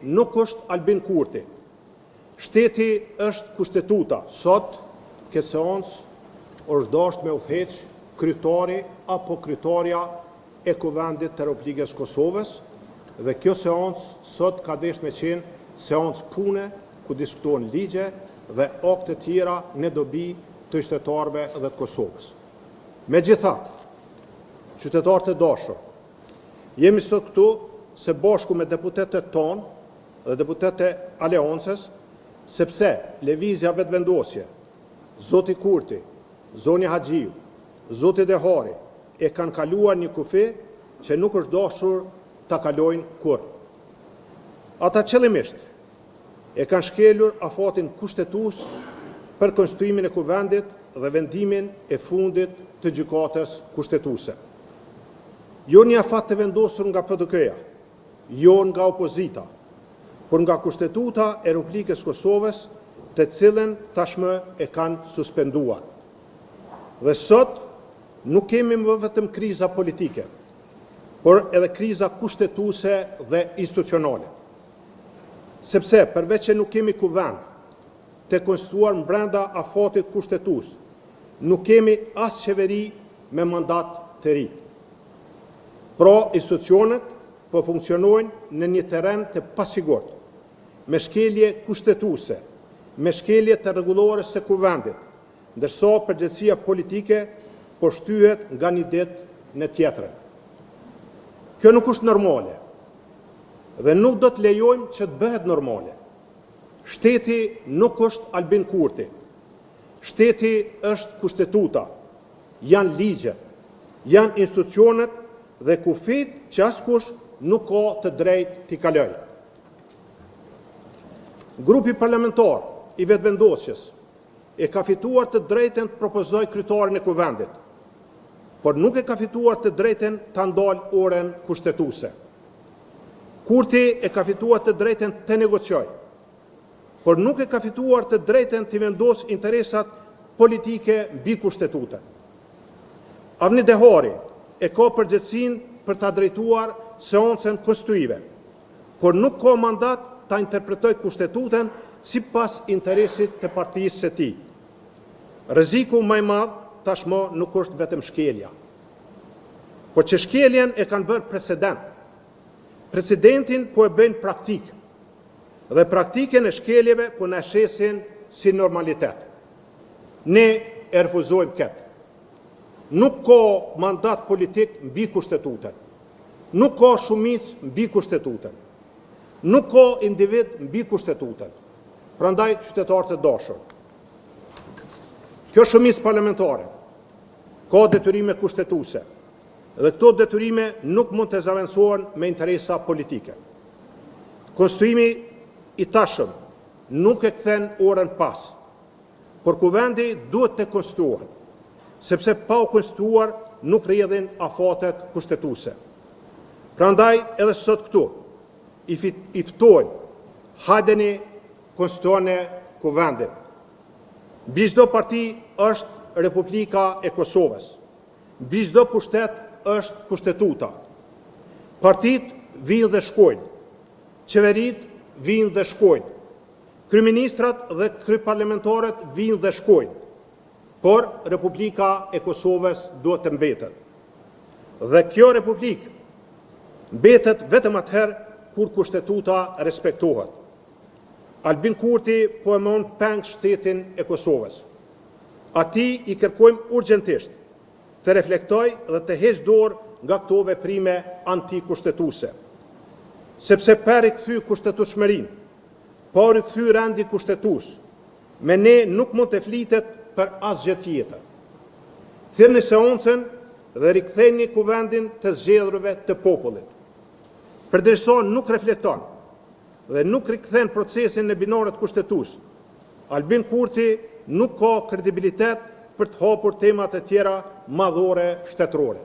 nuk është Albin Kurti. Shteti është Kushtetuta. Sot, këtë seancë është dashtë me udhëheq kryetari apo kryetarja e Kuvendit të Republikës së Kosovës dhe kjo seancë sot ka dashtë me qenë seancë pune ku diskutohen ligje dhe akte tjera në dobi të qytetarëve dhe të Kosovës. Megjithatë, qytetarë të dashur, jemi sot këtu së bashku me deputetët tonë dhe deputetët e Aleancës, sepse Lëvizja Vetëvendosje, zoti Kurti, zonja Haxhiu, zoti Dehari e kanë kaluar një kufi që nuk është dashur ta kalojnë kurrë. Ata qëllimisht e kanë shkelur afatin kushtetues për konstituimin e Kuvendit dhe vendimin e fundit të Gjykatës Kushtetuese. Jo një afat të vendosur nga PDK-ja, jo nga opozita, por nga Kushtetuta e Republikës së Kosovës, të cilën tashmë e kanë suspenduar. Dhe sot nuk kemi më vetëm kriza politike, por edhe kriza kushtetuese dhe institucionale. Sepse përveç që nuk kemi kuvend të konstituar brenda afatit kushtetues, nuk kemi as qeveri me mandat të ri. Pra, institucionet po funksionojnë në një terren të pasigurt, me shkelje kushtetuese, me shkelje të rregullores së Kuvendit, ndërsa përgjegjësia politike po shtyhet nga një ditë në tjetrën. Kjo nuk është normale dhe nuk do të lejojmë që të bëhet normale. Shteti nuk është Albin Kurti. Shteti është kushtetuta, janë ligjet, janë institucionet dhe kufijtë që askush nuk ka të drejtë t'i kalojë. Grupi parlamentar i Vetëvendosjes e ka fituar të drejtën të propozojë kryetarin e Kuvendit, por nuk e ka fituar të drejtën ta ndalë orën kushtetuese. Kurti e ka fituar të drejtën të negociojë, por nuk e ka fituar të drejtën t'i vendosë interesat politike mbi kushtetutën. Avni Dehari e ka përgjegjësinë për ta drejtuar seancën konstituive, por nuk ka mandat ta interpretojë kushtetutën sipas interesit të partisë së tij. Rreziku më i madh tashmë nuk është vetëm shkelja, por që shkeljen e kanë bërë precedent. Precedentin po e bëjnë praktikë dhe praktikën e shkeljeve po na shesin si normalitet. Ne e refuzojmë këtë. Nuk ka mandat politik mbi kushtetutën. Nuk ka shumicë mbi kushtetutën. Nuk ka individ mbi kushtetutën. Prandaj qytetarë të dashur, kjo shumicë parlamentare ka detyrime kushtetuese dhe këto detyrime nuk mund të zëvendësohen me interesa politike. Konstituimi i tashëm nuk e kthen orën pas, por Kuvendi duhet të konstituohet, sepse pa u konstituuar nuk rrjedhin afatet kushtetuese. Prandaj edhe sot këtu i ftojmë, hajdeni konstituone Kuvendin. Mbi çdo parti është Republika e Kosovës. Mbi çdo pushtet është kushtetuta. Partitë vijnë dhe shkojnë, qeveritë vijnë dhe shkojnë, kryeministrat dhe kryeparlamentarët vijnë dhe shkojnë, por Republika e Kosovës duhet të mbetet. Dhe kjo Republikë mbetet vetëm atëherë kur kushtetuta respektohet. Albin Kurti po e mban peng shtetin e Kosovës. Atij i kërkojmë urgjentisht të reflektojë dhe të heqë dorë nga këto veprime antikushtetuese. Sepse pa rikthy kushtetutshmërinë, pa u rikthy rendi kushtetues, me ne nuk mund të flitet për asgjë tjetër. Thirrni seancën dhe riktheni Kuvendin të zgjedhurve të popullit. Përderisa nuk reflekton dhe nuk rikthen procesin në binarët kushtetues, Albin Kurti nuk ka kredibilitet për të hapur tema të tjera madhore shtetërore.